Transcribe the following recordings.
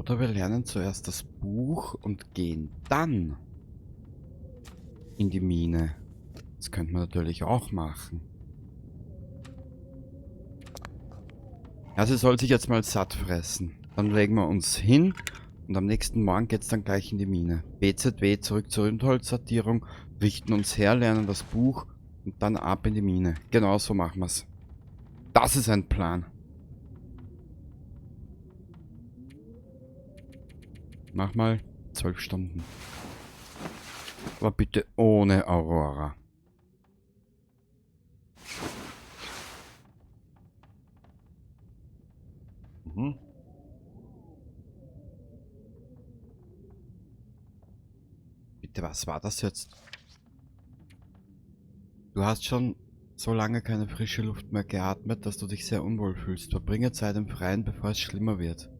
Oder wir lernen zuerst das Buch und gehen dann in die Mine. Das könnte man natürlich auch machen. Ja, sie soll sich jetzt mal satt fressen. Dann legen wir uns hin und am nächsten Morgen geht's dann gleich in die Mine. BZW zurück zur Rundholzsortierung, richten uns her, lernen das Buch und dann ab in die Mine. Genau so machen wir's. Das ist ein Plan. Mach mal 12 Stunden. Aber bitte ohne Aurora. Bitte, was war das jetzt? Du hast schon so lange keine frische Luft mehr geatmet, dass du dich sehr unwohl fühlst. Verbringe Zeit im Freien, bevor es schlimmer wird.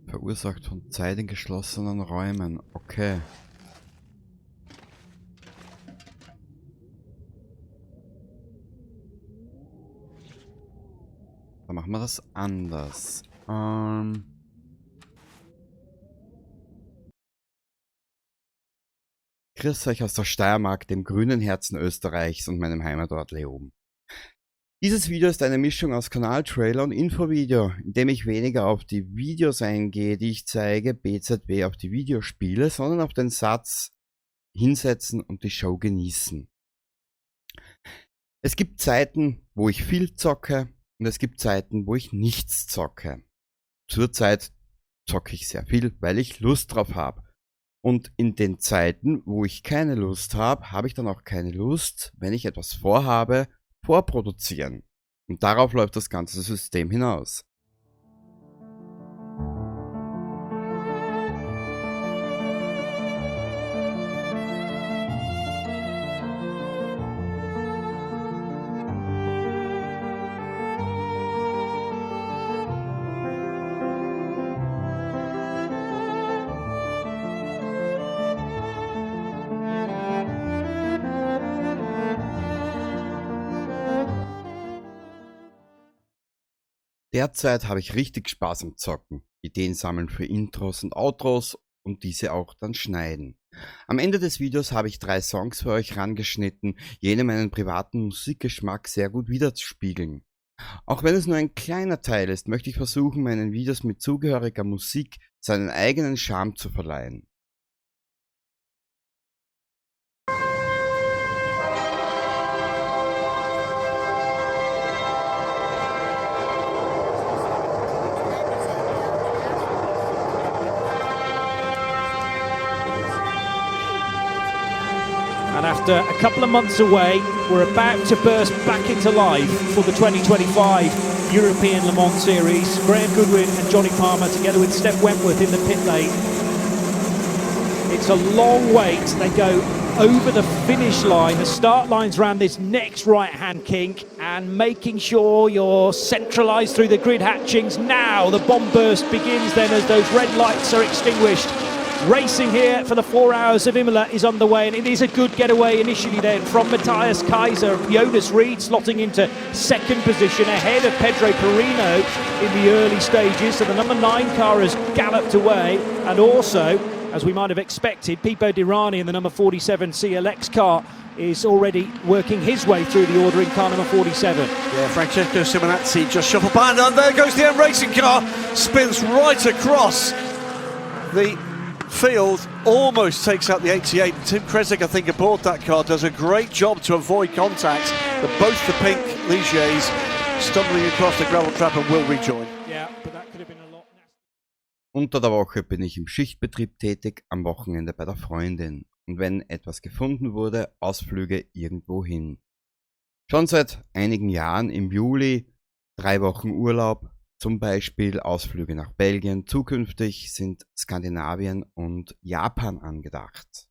Verursacht von Zeit in geschlossenen Räumen. Okay. Dann machen wir das anders. Grüß euch aus der Steiermark, dem grünen Herzen Österreichs und meinem Heimatort Leoben. Dieses Video ist eine Mischung aus Kanaltrailer und Infovideo, in dem ich weniger auf die Videos eingehe, die ich zeige, BZW auf die Videospiele, sondern auf den Satz hinsetzen und die Show genießen. Es gibt Zeiten, wo ich viel zocke und es gibt Zeiten, wo ich nichts zocke. Zurzeit zocke ich sehr viel, weil ich Lust drauf habe. Und in den Zeiten, wo ich keine Lust habe, habe ich dann auch keine Lust, wenn ich etwas vorhabe, vorproduzieren. Und darauf läuft das ganze System hinaus. Derzeit habe ich richtig Spaß am Zocken, Ideen sammeln für Intros und Outros und diese auch dann schneiden. Am Ende des Videos habe ich 3 Songs für euch rangeschnitten, jene meinen privaten Musikgeschmack sehr gut widerspiegeln. Auch wenn es nur ein kleiner Teil ist, möchte ich versuchen, meinen Videos mit zugehöriger Musik seinen eigenen Charme zu verleihen. And after a couple of months away, we're about to burst back into life for the 2025 European Le Mans Series. Graham Goodwin and Johnny Palmer together with Steph Wentworth in the pit lane. It's a long wait. They go over the finish line. The start line's round this next right-hand kink and making sure you're centralised through the grid hatchings. Now the bomb burst begins then as those red lights are extinguished. Racing here for the 4 hours of Imola is underway, and it is a good getaway initially then from Matthias Kaiser. Jonas Reed slotting into second position ahead of Pedro Perino in the early stages. So the number 9 car has galloped away, and also, as we might have expected, Pipo Dirani in the number 47 CLX car is already working his way through the order in car number 47. Yeah, Francesco Simonazzi just shuffled by, and there goes the M Racing car, spins right across the field, almost takes out the 88. Tim Kresig, I think, aboard that car, does a great job to avoid contact. But both the pink Ligiers stumbling across the gravel trap and will rejoin. Yeah, but that could have been a lot. Unter der Woche bin ich im Schichtbetrieb tätig, am Wochenende bei der Freundin. Und wenn etwas gefunden wurde, Ausflüge irgendwo hin. Schon seit einigen Jahren im Juli 3 Wochen Urlaub, zum Beispiel Ausflüge nach Belgien. Zukünftig sind Skandinavien und Japan angedacht.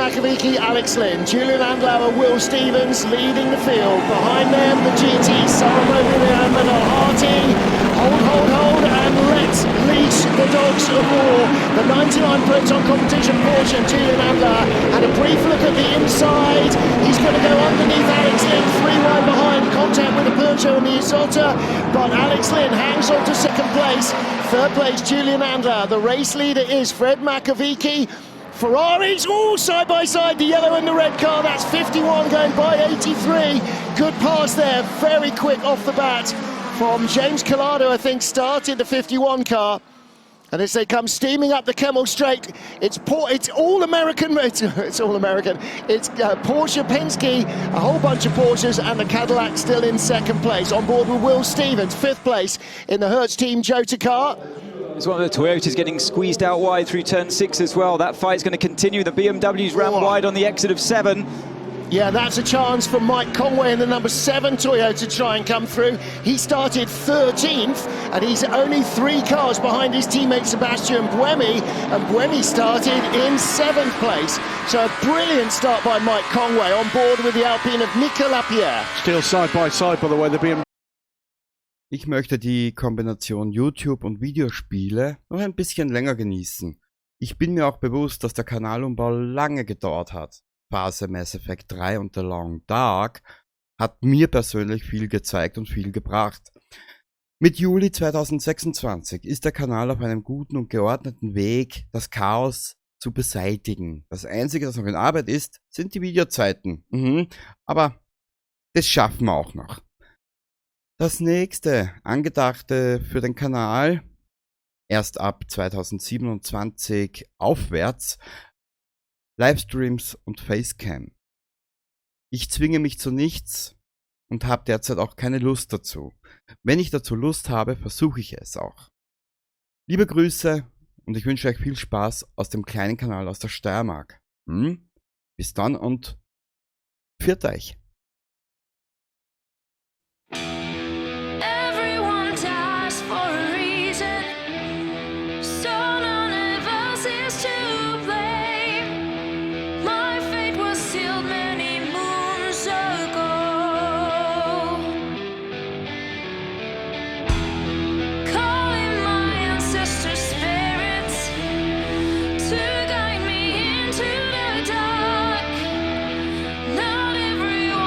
Makowiecki, Alex Lynn, Julien Andlauer, Will Stevens leading the field. Behind them, the GT, Sarah Bovary and Manuel Harting. Hold, hold, hold, and let's leash the dogs of war. The 99 Proton Competition Porsche and Julien Andlauer had a brief look at the inside. He's going to go underneath Alex Lynn, three wide behind, contact with the Peugeot and the Isotta, but Alex Lynn hangs on to second place. Third place, Julien Andlauer. The race leader is Fred Makowiecki. Ferraris all side by side, the yellow and the red car. That's 51 going by 83. Good pass there, very quick off the bat from James Calado, I think, started the 51 car. And as they come steaming up the Kemmel Straight, it's all American. It's all American. It's Porsche Penske, a whole bunch of Porsches, and the Cadillac still in second place. On board with Will Stevens, fifth place in the Hertz Team Jota car. It's one of the Toyotas getting squeezed out wide through turn 6 as well. That fight's going to continue. The BMW's ran wide on the exit of 7. Yeah, that's a chance for Mike Conway in the number 7 Toyota to try and come through. He started 13th, and he's only 3 cars behind his teammate Sebastian Buemi, and Buemi started in 7th place. So a brilliant start by Mike Conway on board with the Alpine of Nicolas Lapierre. Still side by side, by the way, the BMW. Ich möchte die Kombination YouTube und Videospiele noch ein bisschen länger genießen. Ich bin mir auch bewusst, dass der Kanalumbau lange gedauert hat. Phase Mass Effect 3 und The Long Dark hat mir persönlich viel gezeigt und viel gebracht. Mit Juli 2026 ist der Kanal auf einem guten und geordneten Weg, das Chaos zu beseitigen. Das Einzige, das noch in Arbeit ist, sind die Videozeiten. Aber das schaffen wir auch noch. Das nächste Angedachte für den Kanal, erst ab 2027 aufwärts, Livestreams und Facecam. Ich zwinge mich zu nichts und habe derzeit auch keine Lust dazu. Wenn ich dazu Lust habe, versuche ich es auch. Liebe Grüße und ich wünsche euch viel Spaß aus dem kleinen Kanal aus der Steiermark. Bis dann und pfiat euch. Everyone dies for a reason, so none of us is to blame. My fate was sealed many moons ago. Calling my ancestors' spirits to guide me into the dark. Not everyone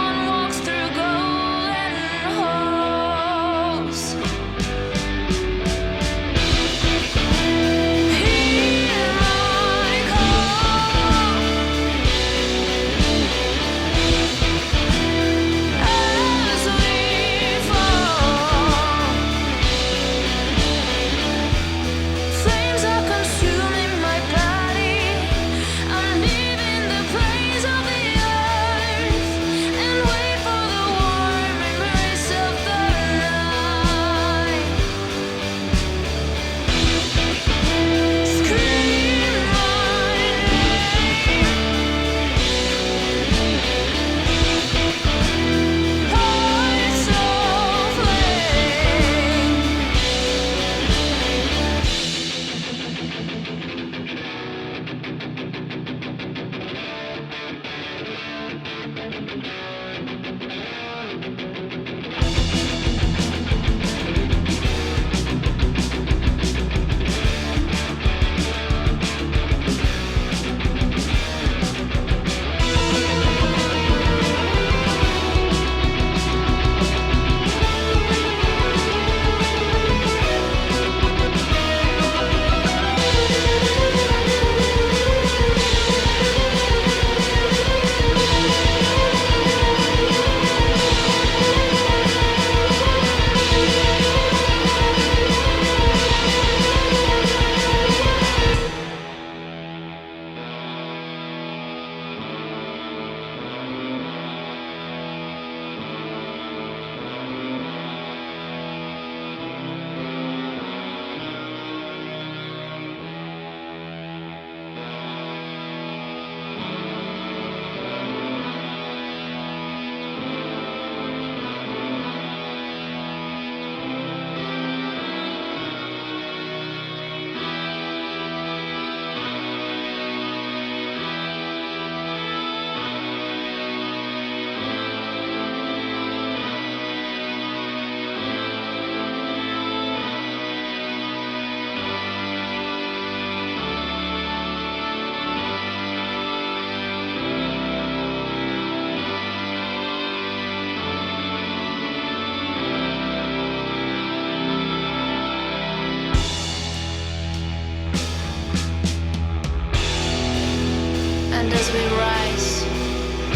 As we rise,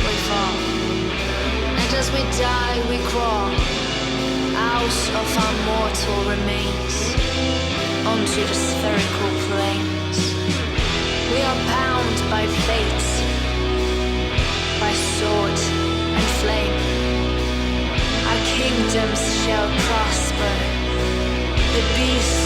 we fall. And as we die, we crawl out of our mortal remains onto the spherical planes. We are bound by fate, by sword and flame. Our kingdoms shall prosper. The beast